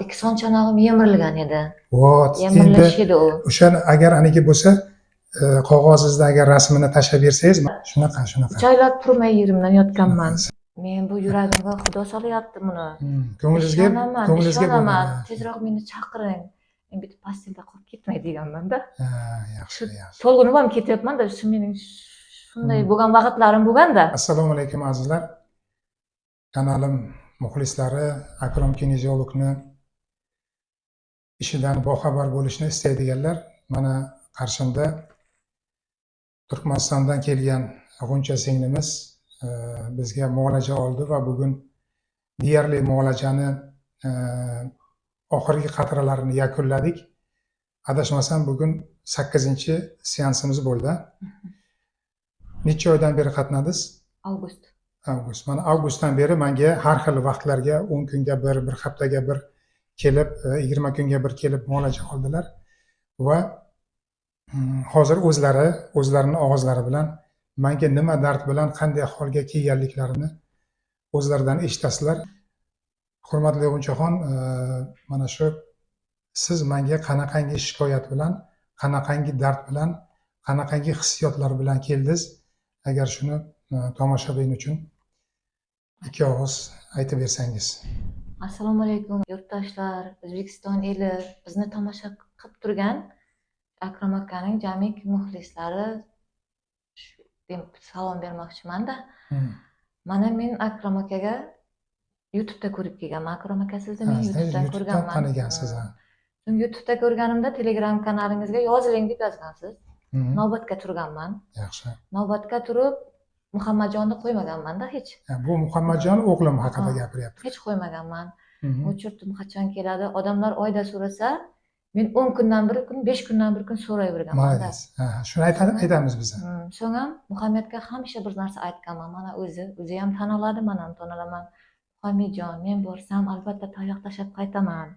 Ikki son chanog'im yemirilgan edi. Вот endi Yemirilish edi u. O'shani agar aniki bo'lsa, qog'ozingizda agar rasmini tashlab bersangiz, shunaqa shunaqa. 3 oylab turmay yerimdan yotganman. Men bu yuragimga Xudo solyapti buni. Ko'nglingizga Ishonaman, ko'nglingizga ishonaman. bo'lmadi. Tezroq meni chaqiring. Men bitta постель da qolib ketmay deganman-da. Ha, yaxshi, yaxshi. To'lg'inib ham ketyapman-da, shu mening shunday bo'lgan vaqtlarim bo'lganda. Assalomu alaykum, azizlar. Kanalim muxlislari, Akrom kineziologni ishidan boxabar bo'lishni istaydiganlar, mana qarshimda Turkmanistondan kelgan G'uncha singlimiz bizga muolaja oldi va bugun deyarli muolajani oxirgi qatralarini yakunladik. Adashmasam, bugun sakkizinchi seansimiz bo'ldi. Necha oydan beri qatnadingiz? Avgust. Avgust. Mana avgustdan beri manga har xil vaqtlarga, 10 kunga bir, bir haftaga bir kelib, 20 kunga bir kelib muolaja oldilar va hozir o'zlari, o'zlarini og'izlari bilan manga nima dard bilan, qanday holga kelganliklarini o'zlaridan eshitasizlar. Hurmatli G'unchaxon, mana shu siz manga qanaqangi shikoyat bilan, qanaqangi dard bilan, qanaqangi hissiyotlar bilan keldingiz, agar shuni tomoshabin uchun ikki og'iz aytib bersangiz. Assalomu alaykum, yurtdoshlar, O'zbekiston eli, bizni tomosha qilib turgan Akrom akaning jamiki muxlislari, deb salom bermoqchimanda. Mana men Akrom akaga YouTube'da ko'rib kelganman. Akrom aka, sizni men YouTube'dan YouTube'dan ko'rganman. tanigansiz, ha. So'ng YouTube'da ko'rganimda Telegram kanalingizga yoziling deb yozgansiz. Navbatga turganman. Navbatga turib, Muhammadjonni qo'ymaganman-da hech. Ha, bu Muhammadjon o'g'lim haqida gapiryapti. Hech qo'ymaganman. O'chirdim, qachon keladi? Odamlar oyda so'rasa, men 10 kundan bir kun, 5 kundan bir kun so'rayverganman. Молодец. Ha, shuni aytamiz biz. So'ng ham Muhammadga hamisha bir narsa aytganman. Mana o'zi ham tan oladi, man ham tan olaman. Muhammedjon, men borsam, albatta tayoq tashlab qaytaman.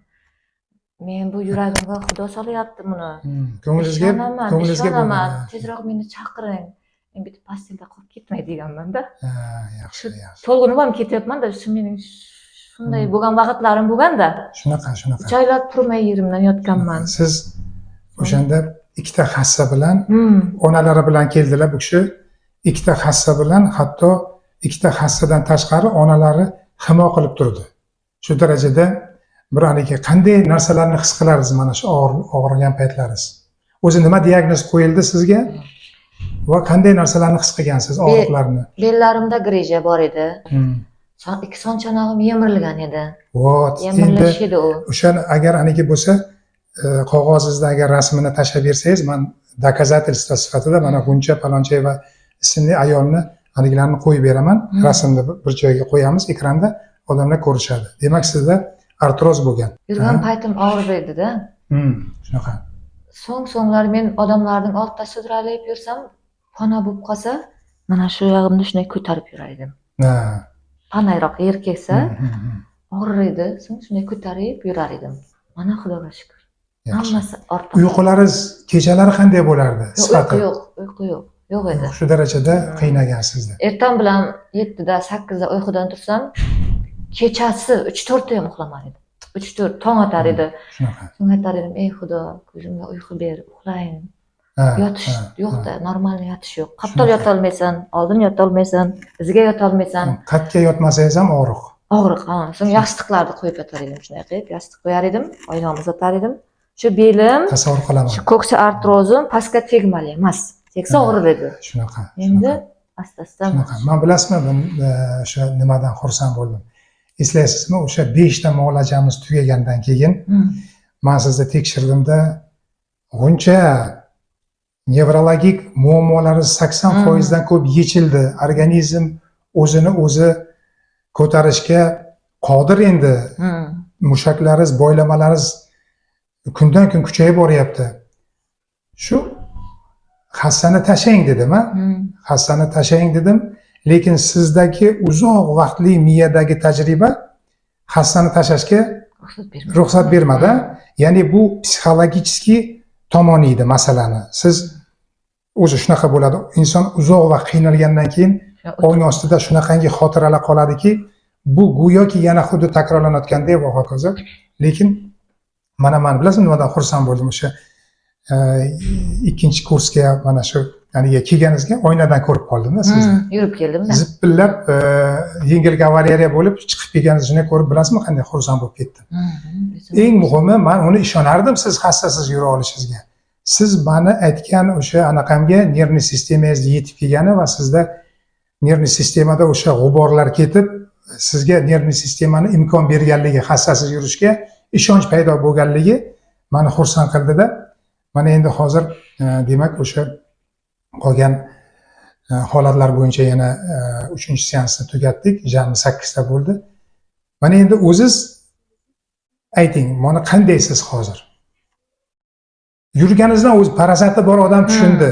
Men bu yuragimga Xudo solyapti buni. Ko'nglingizga Ishonaman, ko'nglingizga ishonaman. bo'lmadi. Tezroq meni chaqiring. Men bitta постель da qolib ketmay deganman-da. Ha, yaxshi, yaxshi. To'lg'inib ham ketyapman-da, shu mening shunday bo'lgan vaqtlarim bo'lganda. Shunaqa, shunaqa. 3 oylab turmay yerimdan yotganman. Siz o'shanda ikkita hassa bilan, onalari bilan keldilar bu kishi. Ikkita hassa bilan, hatto ikkita hassadan tashqari onalari himo qilib turdi. Shu darajada bir haligi qanday narsalarni his qilardingiz mana shu og'rigan paytlaringiz? O'zi nima diagnoz qo'yildi sizga va qanday narsalarni his qilgansiz, og'riqlarni? Bellarimda грыжа bor edi. Ikki son chanog'im yemirilgan edi. Вот endi Yemirilish edi u. o'shani agar aniki bo'lsa, qog'ozingizda agar rasmini tashlab bersangiz, man доказательство sifatida mana G'uncha Palonchayeva ismli ayolni aniqlarini qo'yib beraman. Rasmni bir joyga qo'yamiz ekranda, odamlar ko'rishadi. Demak, sizda artroz bo'lgan. Yurgan paytim og'rir edi-da. Shunaqa. So'ng so'nglar men odamlarning oldida sudralib yursam, pona bo'lib qolsa, mana shu yog'imni shunday ko'tarib yurar edim. Panayroq yer kelsa, og'rir edi. So'ng shunday ko'tarib yurar edim. Mana Xudoga shukur. Yaxshi. Hammasi ortda. Uyqularingiz kechalari qanday bo'lardi, Yo'q, sifati? uyqu yo'q, uyqu yo'q. Yo'q edi. Shu darajada qiynagan sizni. Ertam bilan 7da, 8da uyqudan tursam, kechasi 3-4ta ham uxlamar edim. 3-4 tong otar edi. Shunaqa. So'ng aytar edim: "Ey Xudo, ko'zimga uyqu ber, uxlayin." Yotish yo'qda, нормальный yotish yo'q. Qaptal Shunaqa. yotolmaysan, oldin yotolmaysan, iziga yotolmaysan. Qatga yotmasangiz ham og'riq. Og'riq, ha. So'ng yostiqlarni qo'yib yotar edim, shunday qilib yostiq qo'yar edim, oyog'imni uzatar edim. Shu belim, Tasavvur qilaman. shu ko'ksi artrozim pastga tegmali emas. Tegsa og'rir edi. Shunaqa. Endi Shunaqa. asta asta Shunaqa. Man, bilasizmi, o'sha nimadan xursand bo'ldim? Eslaysizmi, o'sha beshta muolajamiz tugagandan keyin man sizni tekshirdimda, G'uncha, nevrologik muammolari 80 foizdan ko'p yechildi, organizm o'zini o'zi ko'tarishga qodir endi, mushaklaringiz, boylamalaringiz kundan kun kuchayib boryapti, shu hassani tashlang dedim a. Hassani tashlang dedim, lekin sizdagi uzoq vaqtli miyadagi tajriba hassani tashlashga Ruxsat bermadi. Ruxsat bermadi. Ya'ni bu психологический tomoni edi masalani. Siz o'zi shunaqa bo'ladi, inson uzoq vaqt qiynalgandan keyin ong ostida shunaqangi xotiralar qoladiki, bu go'yoki yana xuddi takrorlanayotgandek va hokazo. Lekin mana man, bilasizmi, nimadan xursand bo'ldim? O'sha ikkinchi kursga, mana shu yaniga kelganingizga oynadan ko'rib qoldimda sizni. Yurib keldimda. Zipillab yengil kavaleriya bo'lib chiqib kelganingizni ko'rib, bilasizmi, qanday xursand bo'lib ketdim. Eng muhimi, man uni ishonardim siz hassasiz yura olishingizga. Siz mani aytgan o'sha anaqamga, нервный sistemangiz yetib kelgani va sizda нервный sistemada o'sha g'uborlar ketib, sizga нервный sistemani imkon berganligi, hassasiz yurishga ishonch paydo bo'lganligi mani xursand qildida. Mana endi hozir demak, o'sha qolgan holatlar bo'yicha yana uchinchi seansni tugatdik, jami sakkizta bo'ldi. Mana endi o'ziz ayting, mana qandaysiz hozir? Yurganingizdan o'zi parasati bor odam tushundi.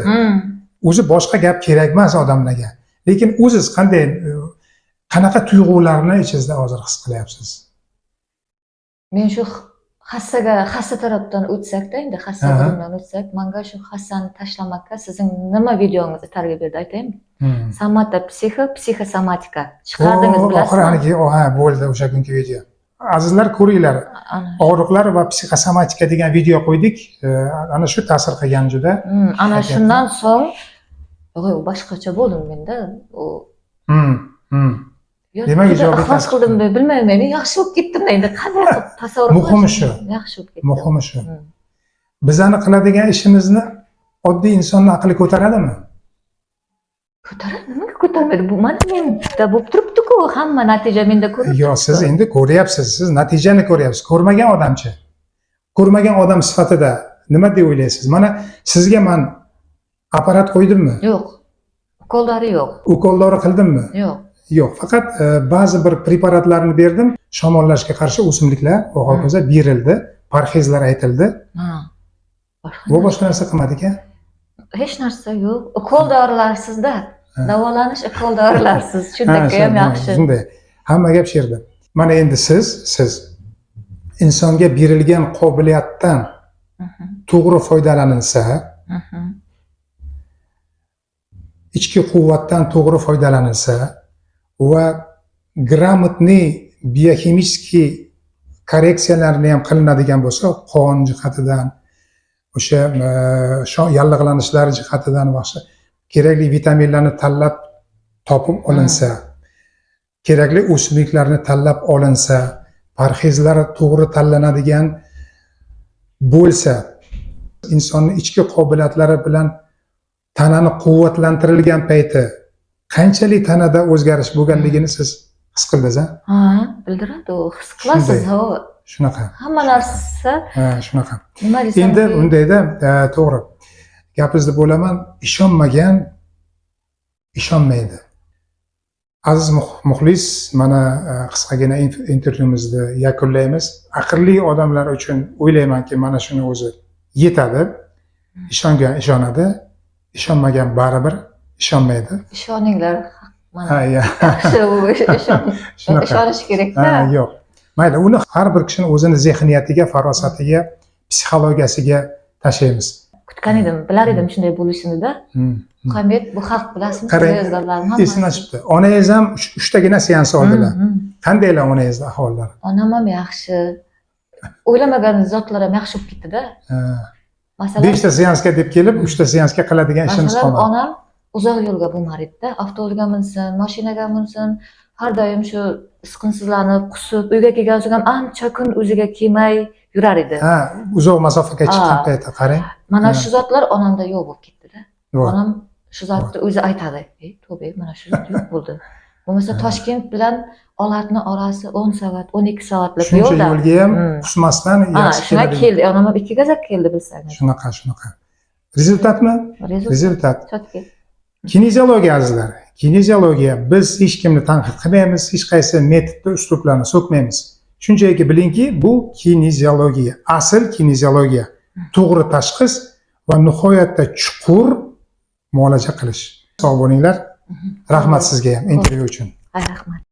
O'zi boshqa gap kerak emas odamlarga. Lekin o'ziz qanday, qanaqa tuyg'ularni ichingizda hozir his qilyapsiz? Men shu hassaga, hassa tarafdan o'tsakda, endi hassa bo'limidan o'tsak, manga shu hassani tashlamakka sizning nima videongizni targ'ib berdi, aytaymi? Somata psixo, psixosomatika chiqardingiz, O, oxiri bilasizmi? Aniki, ha, bo'ldi, o'sha kungi video. Azizlar, ko'ringlar. Ana. Og'riqlar va psixosomatika degan video qo'ydik. Ana shu ta'sir qilgan juda. Ana Aytyapti. shundan so'ng, voy, boshqacha bo'ldim menda u. Yo, Demak, juda ijobiy ixlos ta'sir. qildimmi, bilmayman, men yaxshi bo'lib ketdimda. Endi qanday qilib tasavvur Muhimi qilish? shu. Yaxshi bo'lib ketdim. Muhimi shu. Bizani qiladigan ishimizni oddiy insonni aqli ko'taradimi? Ko'taradi, nimaga ko'tarmaydi? Bu mana menda bo'lib turibdi-ku, hamma natija menda ko'rinib Yo, siz turibdi. endi ko'ryapsiz, siz natijani ko'ryapsiz. Ko'rmagan odamchi, ko'rmagan odam sifatida nima deb o'ylaysiz? Mana sizga man apparat qo'ydimmi? Yo'q, ukollari yo'q. Ukol dori qildimmi? Yo'q. Yo'q, faqat ba'zi bir preparatlarni berdim, shamollashga qarshi o'simliklar va hokazo berildi, parhezlar aytildi. Ha, boshqa Bu boshqa narsa qilmadik a. Hech narsa yo'q, ukol dorilarsizda. Davolanish ukol dorilarsiz shundakka ham yaxshi. Shunday, hamma gap shu yerda. Mana endi siz insonga berilgan qobiliyatdan to'g'ri foydalanilsa, ichki quvvatdan to'g'ri foydalanilsa va грамотный биохимический korreksiyalarni ham qilinadigan bo'lsa, qon jihatidan, o'sha yallig'lanishlar jihatidan va o'sha kerakli vitaminlarni tanlab topib olinsa, kerakli o'simliklarni tanlab olinsa, parhezlar to'g'ri tanlanadigan bo'lsa, insonni ichki qobiliyatlari bilan tanani quvvatlantirilgan payti qanchalik tanada o'zgarish bo'lganligini siz his qildingiz a? Ha, bildiradi, u his qilasiz. Shunday. Ha. Shunaqa. Hamma narsa Ha, shunaqa. Nima desam, Endi undayda to'g'ri, gapingizni bo'laman, ishonmagan ishonmaydi. Aziz muxlis, mana qisqagina intervyumizni yakunlaymiz. Aqlli odamlar uchun o'ylaymanki, mana shuni o'zi yetadi. Ishongan ishonadi, ishonmagan baribir ishonmaydi. Ishoninglar mana. Ha, ya. Yaxshi u Shunaqa. ishonish kerakda. Ha, yo'q, mayli, uni har bir kishini o'zini zehniyatiga, farosatiga, psixologiyasiga tashlaymiz. Kutgan edim, bilar edim shunday bo'lishinida. Muhammed, bu haq, bilasizmi? Qarang, Siz yozganlarni hammasi. Esdan chiqdi, onangiz ham uchtagina seans oldilar. Qandaylar onangizni ahvollari? Onam ham yaxshi, o'ylamagan zotlar ham yaxshi bo'lib ketdida. Masalan, Beshta seansga deb kelib, uchta seansga qiladigan ishimiz masalan, qolmadi. Onam uzoq yo'lga bo'lmar edida, avtobusga minsin, mashinaga minsin, har doim shu isqinsizlanib, qusib, uyga kelgan so'ng ham ancha kun o'ziga kelmay yurar edi. Ha, uzoq masofaga chiqqan Ha. paytda, qarang. Mana Ha. shu zotlar onamda yo'q bo'lib ketdida. Voy. Onam shu zotni o'zi aytadi: "Ey, tavba, mana shu zot yo'q bo'ldi." Bo'lmasa Ha. Toshkent bilan Olotni orasi 10 soat, 12 soatlik Shuncha yo'lda. yo'lga ham qusmasdan Ha, yaxshi shunga keladi. keldi. Onam ham ikki gazak keldi, bilsangiz. Shunaqa, shunaqa. Результат mi? Результат. Результат. Четкий. Kineziologiya, azizlar, kineziologiya. Biz hech kimni tanqid qilmaymiz, hech qaysi metodni, uslublarni so'kmaymiz. Shunchaki bilingki, bu kineziologiya, asl kineziologiya, to'g'ri tashxis va nihoyatda chuqur muolaja qilish. Sog' bo'linglar, rahmat sizga ham intervyu uchun. Ay, rahmat.